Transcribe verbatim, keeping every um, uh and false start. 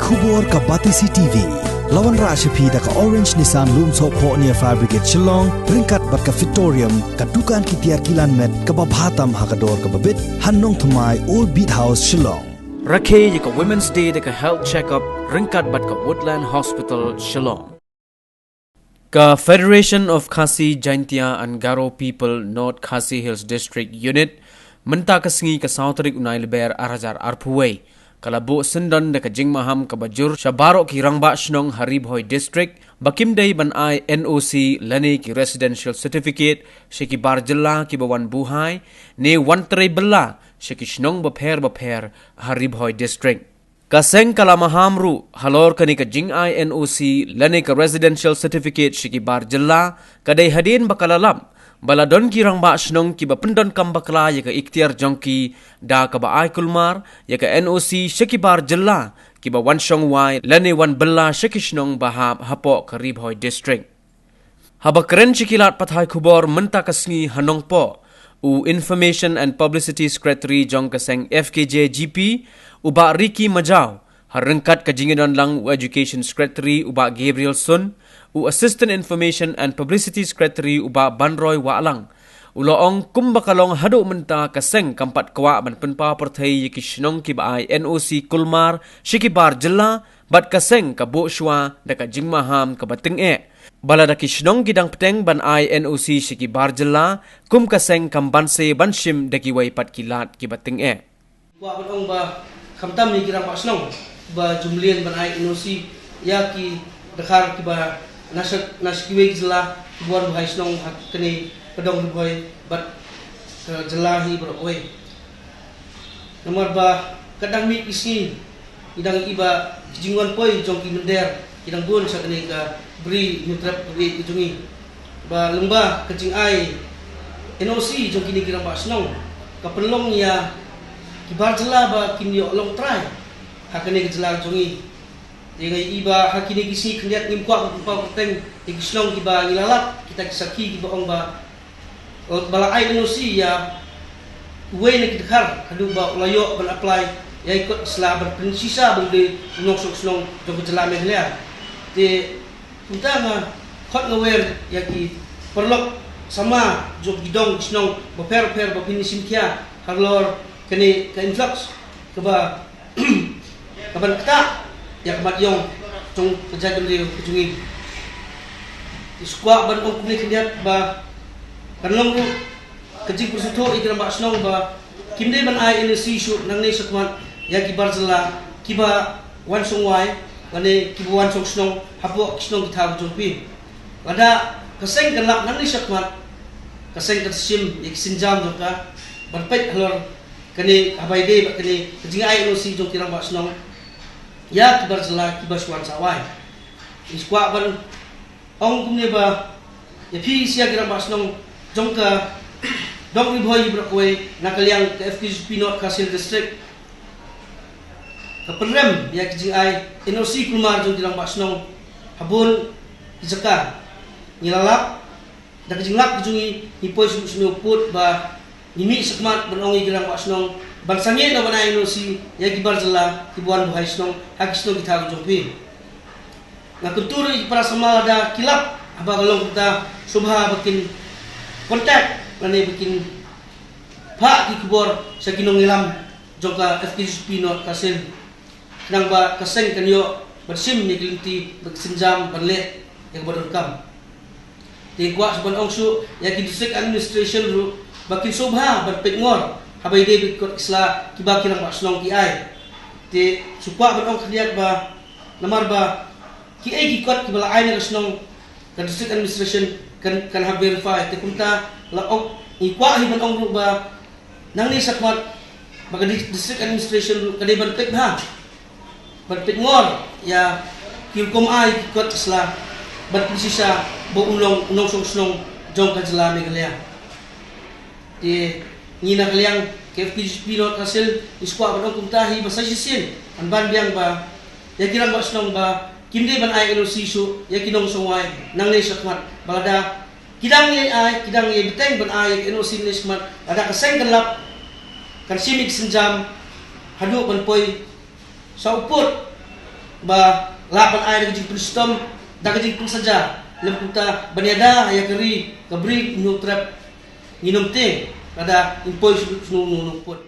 Khubor ka Batesi T V. La wanrah sha phi da ka Orange Nissan Lumsohphoh near Fire Brigade Shillong, ryngkat bad ka Fitorium, ka dukan ki tiar kilan met kaba bha tam ha ka dor kaba bit, ha Nongthymmai, Old Beat House, Shillong. Rakhe ïa ka Women's Day da ka health check-up ryngkat bad ka Woodland Hospital, Shillong. Ka Federation of Khasi Jaintia and Garo People North Khasi Hills District Unit mynta ka sngi ka saw tarik u Nailaber ar hajar arphew wei ka la buh syndon da ka jingmaham kaba jur sha baroh ki rangbah shnong ha Ri Bhoi District ba kim dei ban ai N O C lane ki residential certificate sha ki bar jylla kiba wan buhai ne wan trei bylla sha ki shnong bapher bapher ha Ri Bhoi District. Ka seng ka la maham ruh halor kane ka jingai N O C lane ka residential certificate sha ki bar jylla, ka dei hadien ba ka la lap ba la don ki rangbah shnong kiba pyndonkam bakla ïa ka iktiar jong ki da kaba ai kulmar ïa ka N O C sha ki bar jylla kiba wan shong wai lane wan bylla sha ki shnong ba hap hapoh ka Ri Bhoi District. Haba kren sha ki lad pathai khubor mynta ka sngi ha Nongpoh, u Information and Publicity Secretary jong ka seng F K J G P, u Bah Ricky Majaw, ha ryngkat ka jingïadon lang u Education Secretary u Bah Gabriel Sun, u Assistant Information and Publicity Secretary u Bah Banroy Wahlang, u la ong kumba ka long haduh mynta ka seng kam pat kwah ban pynpaw pyrthei ïa ki shnong kiba ai N O C kulmar sha ki bar jylla, bad ka seng ka buh shuwa da ka jingmaham kaba tyngeh ba lada ki shnong ki dang bteng ban ai N O C sha ki bar jylla, kum ka seng kam banse ban shim da kiwei pat ki lad kiba tyngeh. Kwah ban ong ba khamtam ïa ki rangbah shnong ba ju mlien ban ai N O C ïa ki dkhar kiba na sha, na sha kiwei ki jylla kiba wan buhai shnong ha kane ka dong Ri Bhoi bad ka jylla hi baroh kawei. Namar ba ka dang mih ki sngi, ngi dang i ba ki jingwan poi jong ki mynder ki dang bun sha kane ka Bri Hynñiewtrep ka ri ka jong ngi. Ba lyngba ka jingai N O C jong kine ki rangbah shnong ka pynlong ïa ki bar jylla ba kin ïoh long trai ha kane ka jylla ka jong ngi. Te nga i ba ha kine ki sngi khyndiat ngim kwah ban pynpaw kyrteng ïa ki shnong kiba ngi la lap kita ki sakhi kiba ong ba ba la ai N O C ïa uwei na ki dkhar haduh ba u la ïoh ban apply ïa ki kot ki sla ban pynshisha ba u dei u nongshong shnong jong ka jylla Meghalaya. Te kumta nga khot nga wer ïa ki paralok samla jong ki dong ki shnong bapher bapher ba phin ïashim khia halor kane ka influx kaba kaban ktah ïa ka mat ïong jong ka jaitbynriew ka jong ngi. Te shu kwah ban ong kumne khyndiat ba kan long ruh ka jingpyrsngewthuh ïa ki rangbah shnong ba kim dei ban ai N O C shuh nangne shakhmat ïa ki bar jylla kiba wan shong wai lane kiba wan shong shnong hapoh ki shnong ki thaw ka jong phi. Lada ka seng kan lap nangne shakhmat, ka seng kan shim ïa ki sienjam jong ka ban peit halor kane, haba ïadei bad kane ka jingai N O C jong ki rangbah shnong ïa ki bar jylla kiba shu wan shah wai. Ngi shu kwah ban ong kumne ba ïa phi sha ki rangbah shnong jong ka dong Ri Bhoi baroh kawei na ka liang ka F K J P North Khasi Hills District ka pynrem ïa ki jingai N O C kulmar jong ki rangbah shnong ha bun ki jaka. Ngi la lap da ka jinglap ka jong ngi, ngi poi sha u pud ba ngi mih shakhmat ban ong ïa ki rangbah shnong ban sangeh noh ban ai N O C ïa ki bar jylla kiba wan buhai shnong ha ki shnong ki thaw ka jong phi. Nga kyntu ruh ïa ki para samla lada ki lap haba ka long kumta, sngewbha ba kin contact lane ba kin phah ki khubor sha ki nongïalam jong ka F K J P North Khasi Hills. Khnang ba ka seng kan ïoh ban shim ïa ki lynti bad ki sienjam ban leh ïa kaba donkam. Te kwah shu ban ong shuh ïa ki district administration ruh ba kin sngewbha ban peitngor haba ïadei bad ki kot ki sla kiba ki rangbah shnong ki ai. Te shu kwah ban ong khyndiat ba namar ba kiei ki kot kiba la ai na ka shnong, ka district administration kan, kan hap verify. Te kumta la ong, ngi kwah hi ban ong ruh ba nangne shakhmat ba ka dis-, district administration ruh ka dei ban peit bha, ban peitngor ïa ki rukom ai ki kot ki sla ban pynshisha ba u long u nongshong shnong jong ka jylla Meghalaya. Te ngi na ka liang ka F K J P North Khasi Hills ngi shu kwah ban ong kumta hi ba sa shisien ban ban biang ba ïa ki rangbah shnong ba kim dei ban ai N O C shuh ïa ki nongshong wai nangne shakhmat, ba lada ki dang ïai ai, ki dang ïai bteng ban ai N O C nangne shakhmat, lada ka seng kan lap kan shim ïa ki sienjam haduh ban poi sha u pud ba lah ban ai da ka jingpynshitom, da ka jingpynsaja lem kumta ban ïada ïa ka ri ka bri, ngi ym trep, ngi ym tieng lada ngin poi sha uno uno u pud.